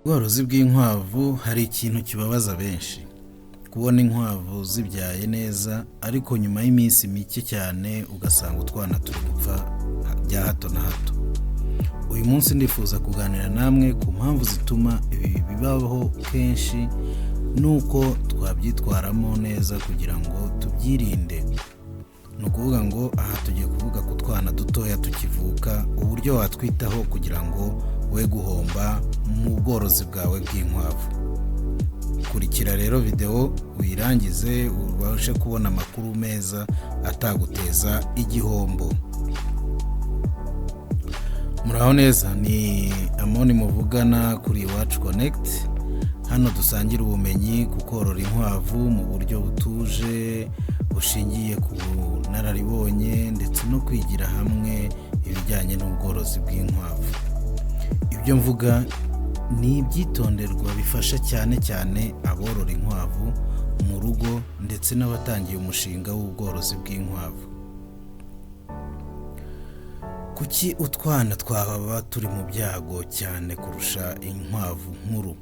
Ubworozi bw'inkwavu hari ikintu kibabaza benshi, kubona inkwavu zibyaye neza ariko nyuma y'iminsi mike cyane ugasanga utwana turi gupfa bya hato na hato. Uyu munsi ndifuza kuganira namwe ku mpamvu zituma ibi bibaho kenshi n'uko twabyitwaramo neza kugira ngo tubyirinde. Ni ukuvuga ngo aha tugiye kuvuga ku twana dutoya tukivuka, uburyo watwitaho kugira ngo we guhomba mu bworozi bwawe bw'inkwavu. Kurikira rero videwo uyirangize ubashe kubona amakuru meza ataguteza igihombo. Muraho neza, ni Amoni muvugana kuri Iwacu Connect, hano dusangira ubumenyi ku korora inkwavu mu buryo butuje, bushingiye ku bunararibonye ndetse no kwigira hamwe ibijyanye n'ubworozi bw'inkwavu. Ibyo mvuga ni ibyitonderwa bifasha cyane cyane aborora inkwavu mu rugo ndetse n'abatangiye umushinga w'ubworozi bw'inkwavu. Kuki utwana twaba turi mu byago cyane kurusha inkwavu nkuru?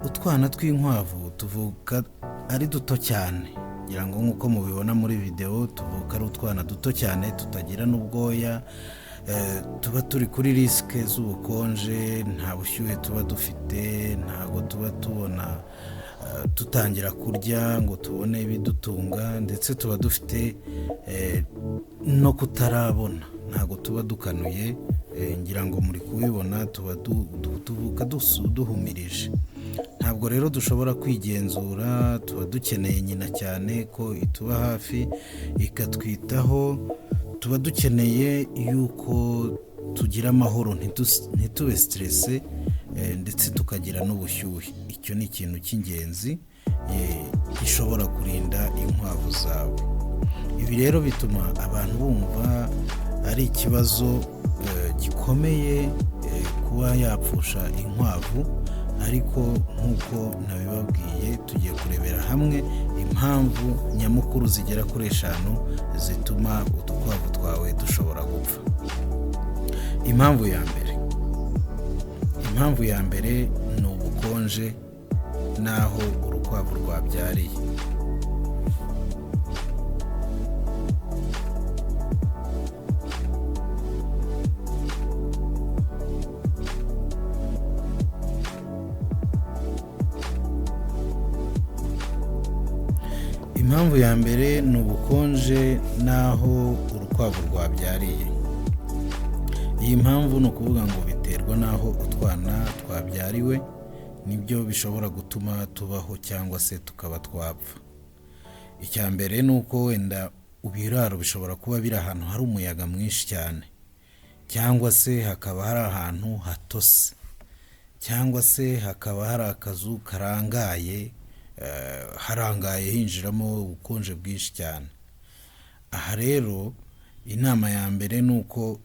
Utwana tw'inkwavu tuvuka ari duto cyane, ngira ngo nk'uko mubibona muri videwo tuvuka ari utwana duto cyane tutagira n'ubwoya, tuba turi kuri risike z'ubukonje, nta bushyuhe tuba dufite, ntabwo tuba tubona tutangira kurya ngo tubone ibidutunga, ndetse tuba dufite no kutarabona, ntabwo tuba dukanuye, ngira ngo muri kubibona tuba tuvuka duhumirije. Ntabwo rero dushobora kwigenzura, tuba dukeneye nyina cyane ko ituba hafi ikatwitaho, tuba dukeneye yuko tugira amahoro ntitube siterese ndetse tukagira n'ubushyuhe. Icyo ni ikintu cy'ingenzi gishobora kurinda inkwavu zawe. Ibi rero bituma abantu bumva ari ikibazo gikomeye kuba yapfusha inkwavu, ariko nk'uko nabibabwiye tugiye kurebera hamwe impamvu nyamukuru zigera kuri 5 zituma udukwavu twawe dushobora gupfa. Impamvu ya mbere, impamvu ya mbere ni ubukonje n'aho urukwavu rwabyariye. Impamvu ya mbere ni ubukonje n'aho urukwavu rwabyariye. Iyi mpamvu ni ukuvuga ngo biterwa n'aho utwana twabyariwe, nibyo bishobora gutuma tubaho cyangwa se tukaba twapfa. Icya mbere ni uko wenda ibiraro bishobora kuba biri ahantu hari umuyaga mwinshi cyane, cyangwa se hakaba hari ahantu hatose, cyangwa se hakaba hari akazu karangaye, harangaye hinjiramo ubukonje bwinshi cyane. Aha rero inama ya mbere ni uko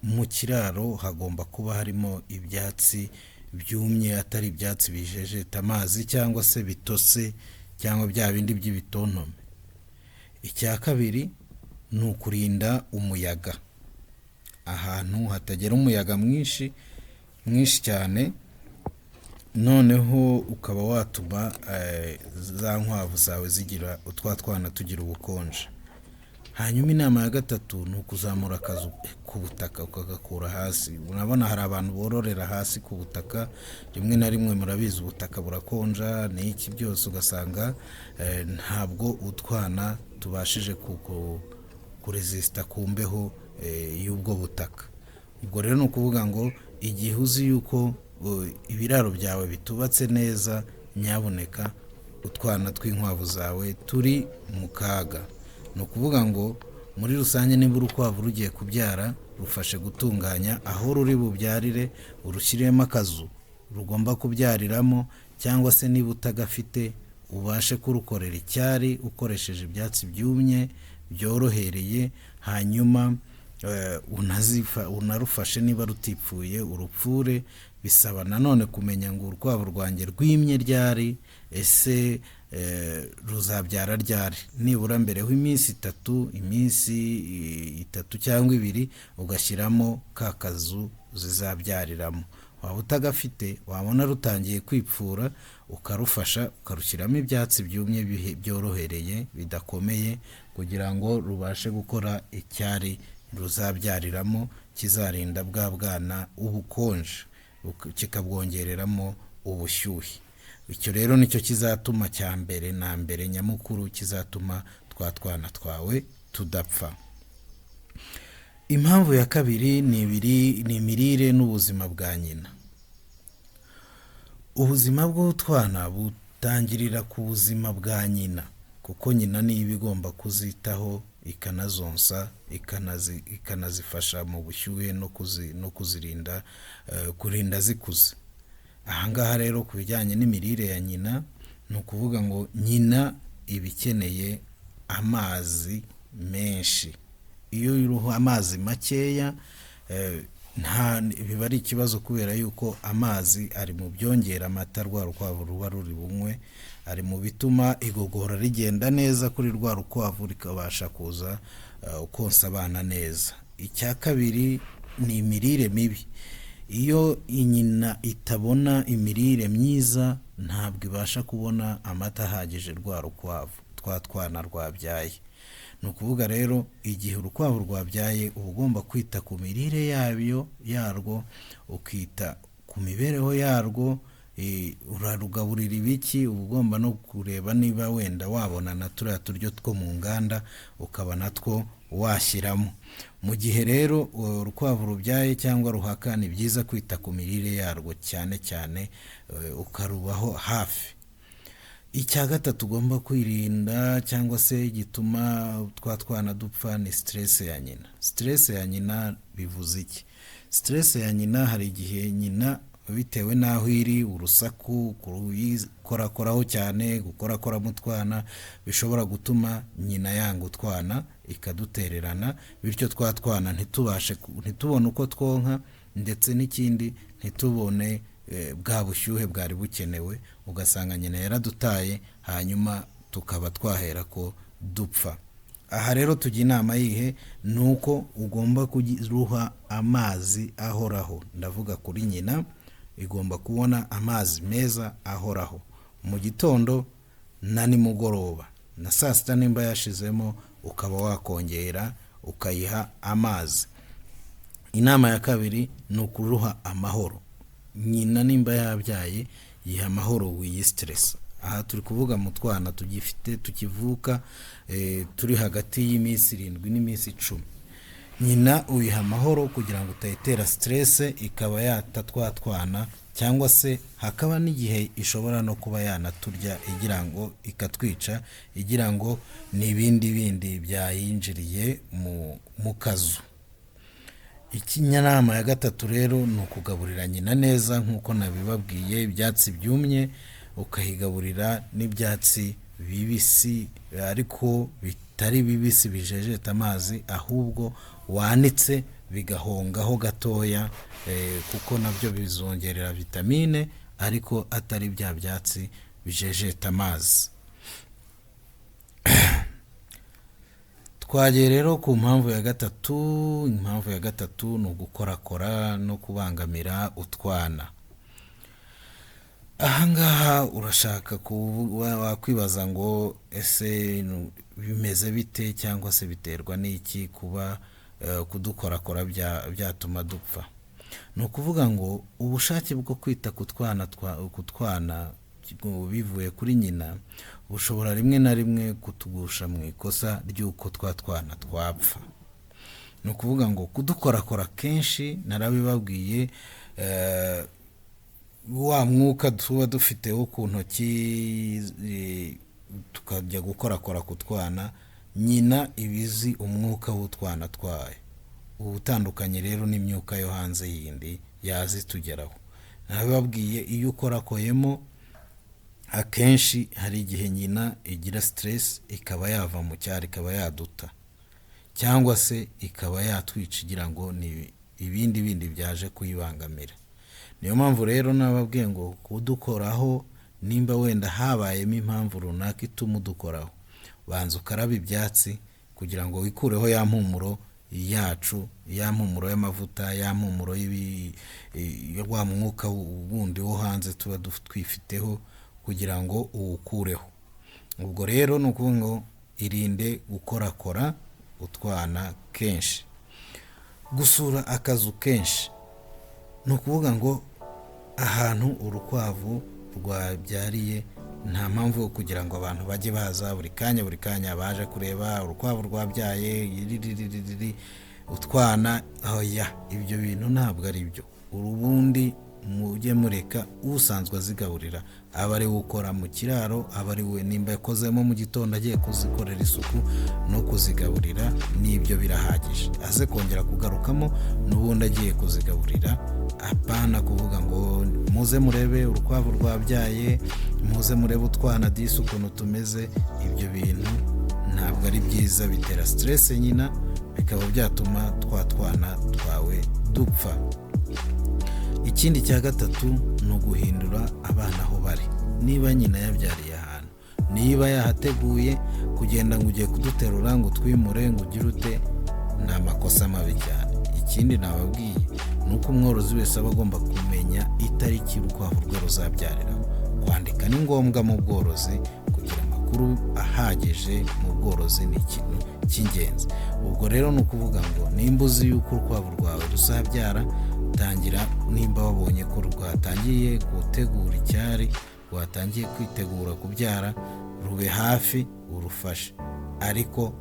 mu kiraro hagomba kuba harimo ibyatsi byumye, atari ibyatsi bijejeta amazi cyangwa se bitose cyangwa bya bindi by'ibitontome. Icya kabiri ni ukurinda umuyaga, ahantu hatagera umuyaga mwinshi mwinshi cyane, noneho ukaba watuma za nkwavu zawe zigira utwa twana tugira ubukonje. Hanyuma inama ya gatatu ni ukuzamura akazu ku butaka ukagakura hasi. Urabona hari abantu bororera hasi ku butaka, rimwe na rimwe murabizi ubutaka burakonja n'iki byose, ugasanga ntabwo utwana tubashije kurezisita ku mbeho y'ubwo butaka. Ubwo rero ni ukuvuga ngo igihe uzi yuko ibiraro byawe bitubatse neza, nyabuneka utwana tw'inkwavu zawe turi mu kaga. Ni ukuvuga ngo muri rusange niba urukwavu rugiye kubyara, rufashe gutunganya aho ruri bubyarire, urushyiremo akazu rugomba kubyariramo, cyangwa se niba utagafite ubashe kurukorera icyari ukoresheje ibyatsi byumye byorohereye, hanyuma unarufashe niba rutipfuye urupfure. Bisaba nanone kumenya ngo urukwavu rwanjye rwimye ryari, ese ruzabyara ryari, nibura mbere y'iminsi itatu, iminsi 3 cyangwa 2 ugashyiramo ka kazu zizabyariramo. Waba utagafite, wabona rutangiye kwipfura, ukarufasha ukarushyiramo ibyatsi byumye byorohereye bidakomeye, kugira ngo rubashe gukora icyari ruzabyariramo kizarinda bwa bwana ubukonje, kikabwongereramo ubushyuhe. Icyo rero nicyo kizatuma cya mbere na mbere nyamukuru kizatuma twa twana twawe tudapfa. Impamvu ya kabiri ni imirire n'ubuzima bwa nyina. Ubuzima bw'utwana butangirira ku buzima bwa nyina, kuko nyina niyo iba igomba kuzitaho, ikanazonsa, ikanazifasha mu bushyuhe no kuzirinda, kurinda zikuze. Ahangaha rero ku bijyanye n'imirire ya nyina, ni ukuvuga ngo nyina iba ikeneye amazi menshi. Iyo uruha amazi makeya biba ari ikibazo, kubera yuko amazi ari mu byongera amata rwa rukwavu ruba ruri bunywe, ari mu bituma igogora rigenda neza kuri rwa rukwavu, rikabasha kuza konsa abana neza. Icya kabiri ni imirire mibi. Iyo nyina itabona imirire myiza, ntabwo ibasha kubona amata ahagije rwa rukwavu twa twana rwabyaye. Ni ukuvuga rero igihe urukwavu rwabyaye, uba ugomba kwita ku mirire yarwo, ukita ku mibereho yarwo, urarugaburira ibiki, uba ugomba no kureba niba wenda wabona na turiya turyo two mu nganda, ukaba natwo washyiramo. Mu gihe rero urukwavu rubyaye cyangwa ruhaka, ni byiza kwita ku mirire yarwo cyane cyane, ukarubaho hafi. Icya gatatu ugomba kwirinda cyangwa se gituma twa twana dupfa ni stress ya nyina. Stress ya nyina bivuze iki? Stress ya nyina, hari igihe nyina bitewe n'aho iri, urusaku, kuyikorakoraho cyane, gukorakoramo utwana, bishobora gutuma nyina yanga utwana ikadutererana, bityo twa twana ntitubone uko twonka, ndetse n'ikindi ntitubone bwa bushyuhe bwari bukenewe, ugasanga nyina yaradutaye, hanyuma tukaba twahera ko dupfa. Aha rero tujya inama yihe? Ni uko ugomba kuruha amazi ahoraho. Ndavuga kuri nyina, igomba kubona amazi meza ahoraho mu gitondo na nimugoroba na saa sita, nimba yashizemo ukaba wakongera ukayiha amazi. Inama ya kabiri ni ukuruha amahoro. Nyina nimba yabyaye, yiha amahoro, wiyisiteresa. Aha turi kuvuga mu twana tugifite tukivuka, turi hagati y'iminsi 7 n'iminsi 10. Nyina uyiha amahoro kugira ngo utayitera stress ikaba yata twa twana, cyangwa se hakaba n'igihe ishobora no kuba yanaturya igira ngo ikatwica, igira ngo ni ibindi bindi byayinjiriye mu kazu. Inama ya gatatu rero ni ukugaburira nyina neza, nk'uko nabibabwiye, ibyatsi byumye ukayigaburira n'ibyatsi bibisi, ariko bitari bibisi bijejeta amazi, ahubwo wanitse bigahongaho gatoya, kuko nabyo bizongerera vitamine, ariko atari bya byatsi bijejeta amazi. Twagiye rero ku mpamvu ya gatatu. Impamvu ya gatatu ni ugukorakora no kubangamira utwana. Ahangaha urashaka wakwibaza ngo ese bimeze bite, cyangwa se biterwa n'iki kuba kudukorakora byatuma dupfa? Ni ukuvuga ngo ubushake bwo kwita ku twana bivuye kuri nyina bushobora rimwe na rimwe kutugusha mu ikosa ry'uko twa twana twapfa. Ni ukuvuga ngo kudukorakora kenshi, narabibabwiye, wa mwuka tuba dufite wo ku ntoki, tukajya gukorakora ku twana, nyina iba izi umwuka w'utwana twayo. Uba utandukanye rero n'imyuka yo hanze yindi yazitugeraho. Narabibabwiye, iyo ukorakoyemo akenshi hari igihe nyina igira stress ikaba yava mu cyari, ikaba yaduta, cyangwa se ikaba yatwica igira ngo ni ibindi bindi byaje kuyibangamira. Niyo mpamvu rero nababwiye ngo kudukoraho, nimba wenda habayemo impamvu runaka ituma udukoraho, banza ukarabe ibyatsi kugira ngo wikureho ya mpumuro yacu, ya mpumuro y'amavuta, ya mpumuro wa mwuka wundi wo hanze tuba twifiteho kugira ngo uwukureho. Ubwo rero ni ukuvuga ngo irinde gukorakora utwana kenshi. Gusura akazu kenshi ni ukuvuga ngo ahantu urukwavu rwabyariye nta mpamvu yo kugira ngo abantu bajye baza buri kanya buri kanya baje kureba urukwavu rwabyaye riririririri utwana. Oya, ibyo bintu ntabwo ari byo. Ubundi mujye mureka usanzwe azigaburira aba ari we ukora mu kiraro, aba ari we nimba yakozemo mu gitondo agiye kuzikorera isuku no kuzigaburira, n'ibyo birahagije. Aze kongera kugarukamo n'ubundi agiye kuzigaburira, apana kuvuga ngo muze murebe urukwavu rwabyaye, muze murebe utwana disi ukuntu tumeze. Ibyo bintu ntabwo ari byiza, bitera stress nyina, bikaba byatuma twa twana twawe dupfa. Ikindi cya gatatu ni uguhindura abana aho bari. Niba nyina yabyariye ahantu, niba yahateguye, kugenda ngo ugiye kuduterura ngo utwimure ngo ugire ute, ni amakosa mabi cyane. Ikindi nababwiye ni uko umworozi wese aba agomba kumenya itariki urukwavu rwe ruzabyariraho. Kwandika ni ngombwa mu bworozi, kugira amakuru ahagije mu bworozi ni ikintu cy'ingenzi. Ubwo rero ni ukuvuga ngo nimba uzi yuko urukwavu rwawe ruzabyara, tangira nimba wabonye ko rwatangiye gutegura icyari, rwatangiye kwitegura kubyara, rube hafi urufashe, ariko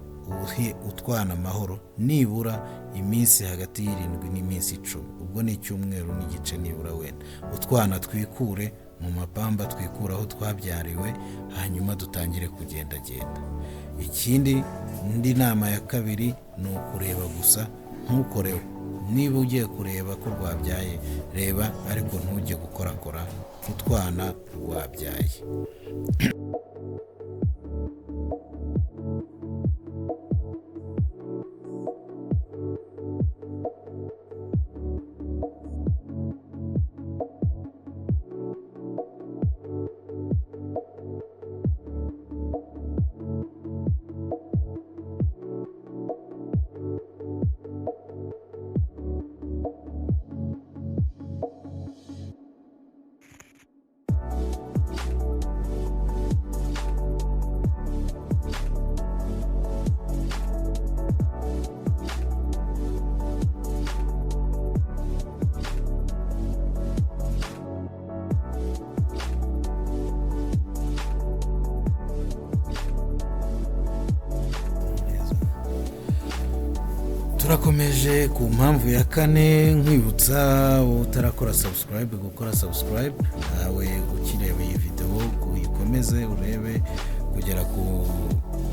uhe utwana amahoro nibura iminsi hagati y'irindwi n'iminsi 10, ubwo ni icyumweru n'igice nibura wenda. Utwana twikure mu mapamba, twikure aho twabyariwe, hanyuma dutangire kugendagenda. Ikindi, indi nama ya kabiri ni ukureba gusa, ntukoreho. Niba ugiye kureba ko rwabyaye, reba ariko ntujye gukorakora utwana rwabyaye. Turakomeje ku mpamvu ya kane, nkwibutsa wowe utarakora subscribe gukora subscribe, nawe ukireba iyi video uyikomeze urebe kugera ku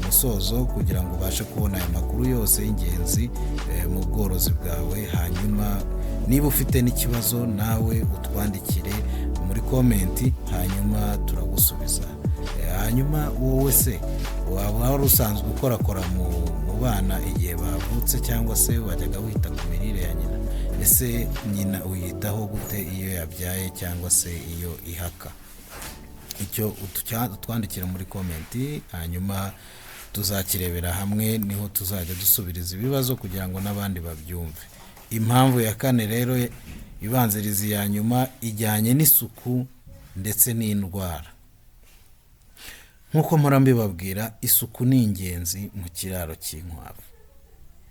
musozo kugira ngo ubashe kubona aya makuru yose y'ingenzi mu bworozi bwawe. Hanyuma niba ufite n'ikibazo nawe utwandikire muri komenti, hanyuma turagusubiza. Hanyuma wowe se waba wari usanzwe ukorakora mu bana igihe bavutse, cyangwa se wajyaga wita ku mirire ya nyina? Ese nyina uyitaho gute iyo yabyaye cyangwa se iyo ihaka? Icyo utwandikira muri komenti, hanyuma tuzakirebera hamwe, niho tuzajya dusubiriza ibibazo kugira ngo n'abandi babyumve. Impamvu ya kane rero ibanziriza iya nyuma ijyanye n'isuku ndetse n'indwara. Nk'uko mpora mbibabwira, isuku ni ingenzi mu kiraro cy'inkwavu,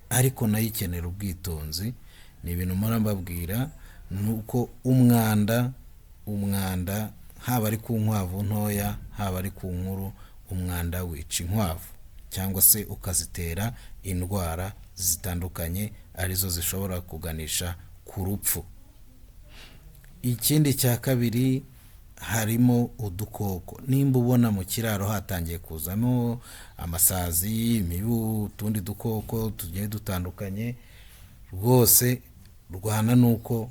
ariko nayo ikenera ubwitonzi. Ni ibintu mpora mbabwira, ni uko umwanda haba ari ku nkwavu ntoya, haba ari ku nkuru, umwanda wica inkwavu cyangwa se ukazitera indwara zitandukanye arizo zishobora kuganisha ku rupfu. Ikindi cya kabiri harimo udukoko. Nimba ubona mu kiraro hatangiye kuzamo amasazi, imibu, utundi dukoko tugiye dutandukanye, rwose rwana nuko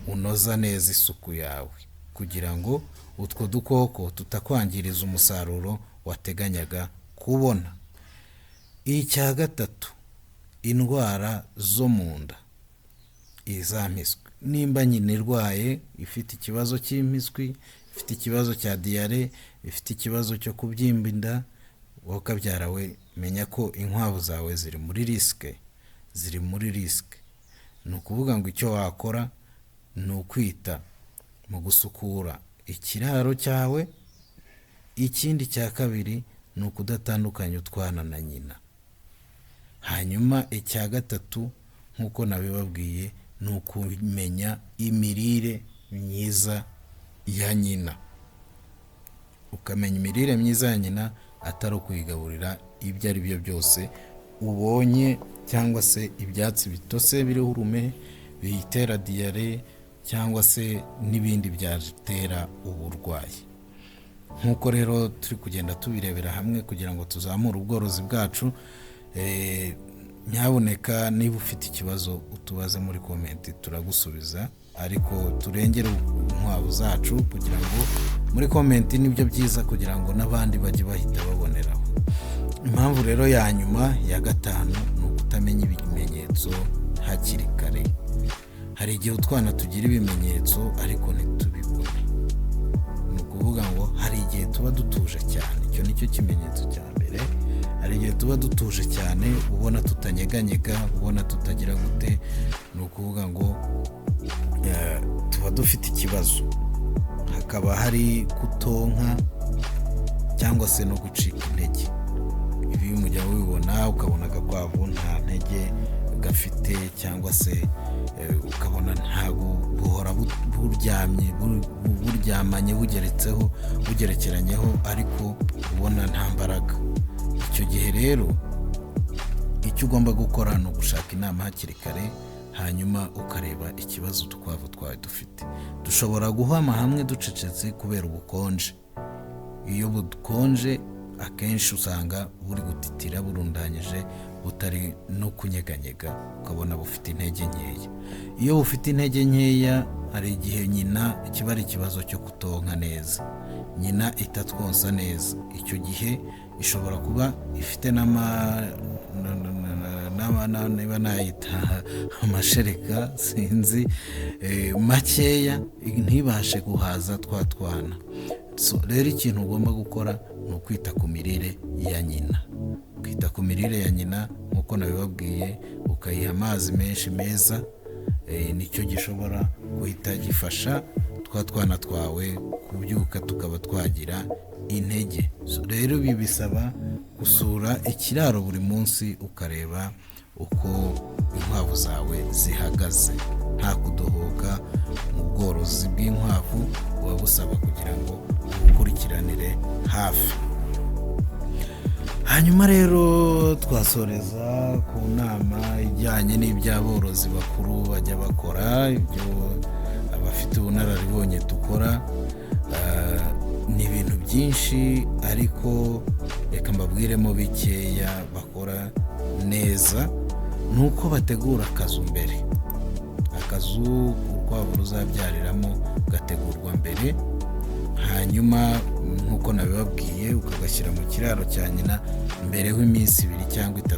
unoza neza isuku yawe kugira ngo utwo dukoko tutakwangiriza umusaruro wateganyaga kubona. Icya gatatu, indwara zo mu nda, iz'impiswi. Nimba nyina irwaye ifite ikibazo cy'impiswi, ifite ikibazo cya diyare, ifite ikibazo cyo kubyimba inda, wowe ukabyara we menya ko inkwavu zawe ziri muri risike, ziri muri risk. Ni ukuvuga ngo icyo wakora ni ukwita mu gusukura ikiraro cyawe. Ikindi cya kabiri ni ukudatandukanya utwana na nyina. Hanyuma icya gatatu, nk'uko nabibabwiye, ni ukumenya imirire myiza ya nyina. Ukamenya imirire myiza ya nyina, atari ukuyigaburira ibyo ari byo byose ubonye, cyangwa se ibyatsi bitose biriho urume biyitera diyare, cyangwa se n'ibindi byatera uburwayi. Nk'uko rero turi kugenda tubirebera hamwe kugira ngo tuzamure ubworozi bwacu, nyabuneka niba ufite ikibazo utubaze muri comment, turagusubiza. Ariko turengere inkwavu zacu kugira ngo muri comment nibyo byiza, kugira ngo n'abandi bajye bahita baboneraho. Impamvu rero ya nyuma ya gatanu ni ukutamenya ibimenyetso hakiri kare. Hari igihe utwana tugira ibimenyetso ariko ntitubibone. Ni ukuvuga ngo hari igihe tuba dutuje cyane, icyo ni cyo kimenyetso cya mbere. Hari igihe tuba dutuje cyane, ubona tutanyeganyega, ubona tutagira gute. Ni ukuvuga ngo tuba dufite ikibazo. Hakaba hari kutonka cyangwa se no gucika intege. Ibi mujya mubibona, ukabona agakwavu nta ntege gafite, cyangwa se ukabona ntabwo buhora buryamye, buryamanye, bugeretseho, bugerekeranyeho, ariko ubona nta mbaraga. Icyo gihe rero icyo ugomba gukora ni ugushaka inama hakiri kare, hanyuma ukareba ikibazo udukwavu twawe dufite. Dushobora guhama hamwe ducecetse kubera ubukonje. Iyo bukonje akenshi usanga buri gutitira, burundanyije, butari no kunyeganyega, ukabona bufite intege nkeya. Iyo bufite intege nkeya, hari igihe nyina kiba ari ikibazo cyo kutonka neza, nyina itatwonsa neza. Icyo gihe ishobora kuba ifite niba nayita amashereka, sinzi, makeya, ntibashe guhaza twa twana. Rero ikintu ugomba gukora ni ukwita ku mirire ya nyina. Kwita ku mirire ya nyina, nk'uko nabibabwiye, ukayiha amazi menshi meza, nicyo gishobora guhita gifasha twa twana twawe kubyuka tukaba twagira intege. Rero ibi bisaba gusura ikiraro buri munsi, ukareba uko inkwavu zawe zihagaze. Nta kudohoka mu bworozi bw'inkwavu, buba busaba kugira ngo ubukurikiranire hafi. Hanyuma rero twasoreza ku nama ijyanye n'iby'aborozi bakuru bajya bakora, ibyo abafite ubunararibonye dukora. Ni ibintu byinshi, ariko reka mbabwiremo bikeya bakora neza. Ni uko bategura akazu mbere. Akazu urukwavu ruzabyariramo gategurwa mbere, hanyuma nk'uko nabibabwiye ukagashyira mu kiraro cya nyina mbere y'iminsi 2 cyangwa 3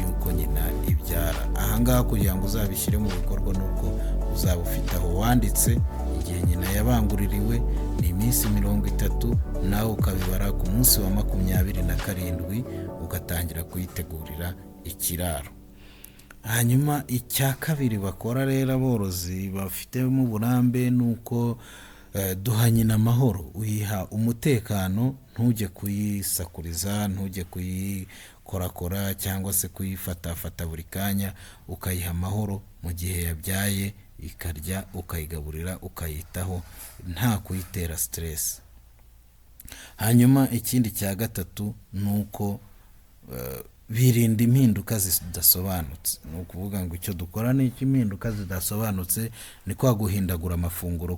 y'uko nyina ibyara. Ahangaha kugira ngo uzabishyire mu bikorwa ni uko uzaba ufite aho wanditse igihe nyina yabanguririwe, ni iminsi 30, nawe ukabibara ku munsi wa 27 ugatangira kuyitegurira ikiraro. Hanyuma icya kabiri bakora rero aborozi bafitemo uburambe ni uko duha nyina amahoro, uyiha umutekano, ntujye kuyisakuriza, ntujye kuyikorakora cyangwa se kuyifatafata buri kanya, ukayiha amahoro mu gihe yabyaye, ikarya, ukayigaburira, ukayitaho nta kuyitera stress. Hanyuma ikindi cya gatatu ni uko birinda impinduka zidasobanutse. Ni ukuvuga ngo icyo dukora ni iki? Impinduka zidasobanutse ni kwa guhindagura amafunguro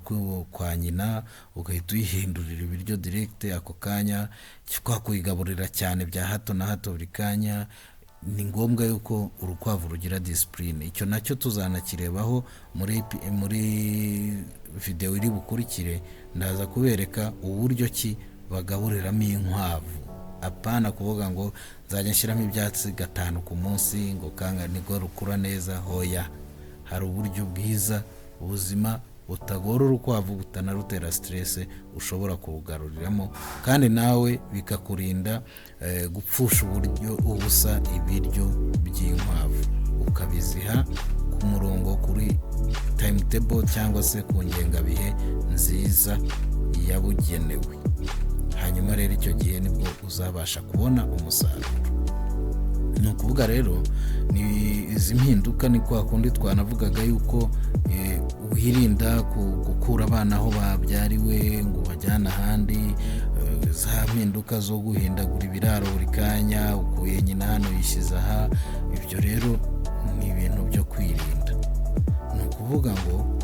kwa nyina, ugahita uyihindurira ibiryo direct ako kanya, kwa kuyigaburira cyane bya hato na hato buri kanya. Ni ngombwa yuko urukwavu rugira discipline. Icyo nacyo tuzanakirebaho muri videwo iri bukurikire. Ndaza kubereka uburyo ki bagaburiramo inkwavu, apana kuvuga ngo nzajya nshyiramo ibyatsi gatanu ku munsi ngo kanga nibwo rukura neza. Hoya, hari uburyo bwiza, ubuzima butagora urukwavu, butanarutera stress, ushobora kurugaruriramo, kandi nawe bikakurinda gupfusha uburyo ubusa ibiryo by'inkwavu. ukabiziha ku murongo, kuri timetable cyangwa se ku ngengabihe nziza yabugenewe. Hanyuma rero icyo gihe nibwo uzabasha kubona umusaruro. Ni ukuvuga rero ni izi mpinduka, ni kwa kundi twanavugaga yuko wirinda gukura abana aho babyariwe ngo ubajyane ahandi, za mpinduka zo guhindagura ibiraro buri kanya, ukuye nyina hano yishyize aha. Ibyo rero ni ibintu byo kwirinda. Ni ukuvuga ngo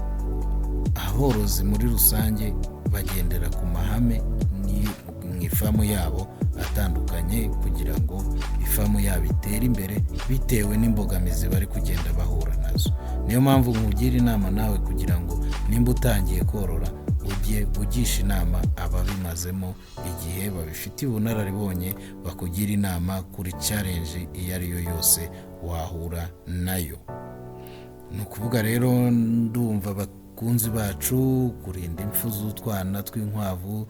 aborozi muri rusange bagendera ku mahame ni mu ifamu yabo atandukanye kugira ngo ifamu yabo itere imbere bitewe n'imbogamizi bari kugenda bahura nazo. Niyo mpamvu nkugira inama nawe kugira ngo nimba utangiye korora, ujye ugisha inama ababimazemo igihe, babifitiye ubunararibonye, bakugira inama kuri challenge iyo ari yo yose wahura nayo. Ni ukuvuga rero, ndumva abakunzi bacu, kurinda impfu z'utwana tw'inkwavu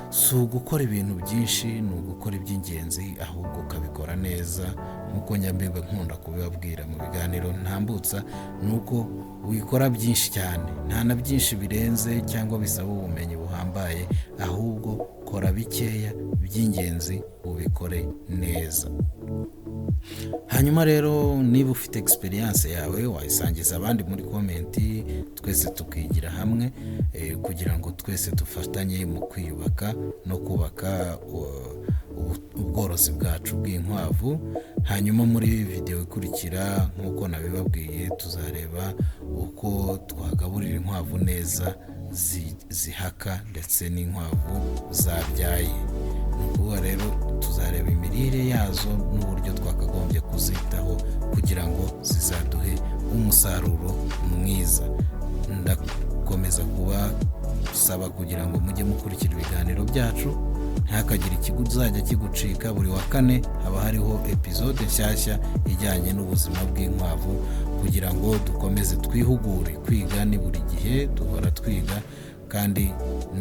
si ugukora ibintu byinshi, ni ugukora iby'ingenzi ahubwo ukabikora neza. Nk'uko njya mbiba nkunda kubibabwira mu biganiro ntambutsa, ni uko wikora byinshi cyane, nta na byinshi birenze cyangwa bisaba ubumenyi buhambaye, ahubwo kora bikeya by'ingenzi ubikore neza. Hanyuma rero niba ufite experience yawe, wayisangiza abandi muri comment, twese tukigira hamwe kugira ngo twese dufatanye mu kwiyubaka no kubaka ubworozi bwacu bw'inkwavu. Hanyuma muri videwo ikurikira, nk'uko nabibabwiye, tuzareba uko twagaburira inkwavu neza zihaka ndetse n'inkwavu zabyaye. Ni ukuvuga rero tuzareba imirire yazo n'uburyo twakagombye kuzitaho kugira ngo zizaduhe umusaruro mwiza. Ndakomeza kubasaba kugira ngo mujye mukurikira ibiganiro byacu, ntihakagire ikizajya kigucika. Buri wa kane haba hariho episode nshyashya ijyanye n'ubuzima bw'inkwavu kugira ngo dukomeze twihugure. Kwiga ni buri gihe, duhora twiga, kandi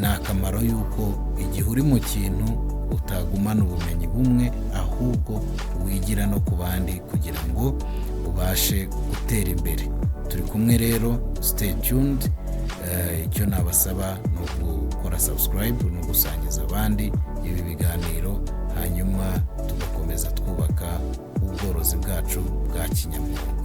ni akamaro y'uko igihe uri mu kintu utagumana ubumenyi bumwe, ahubwo wigira no ku bandi kugira ngo ubashe gutera imbere. Turi kumwe rero, stay tuned. Icyo nabasaba ni ugukora subscribe no gusangiza abandi ibi biganiro, hanyuma tugakomeza twubaka ubworozi bwacu bwa kinyamwuga.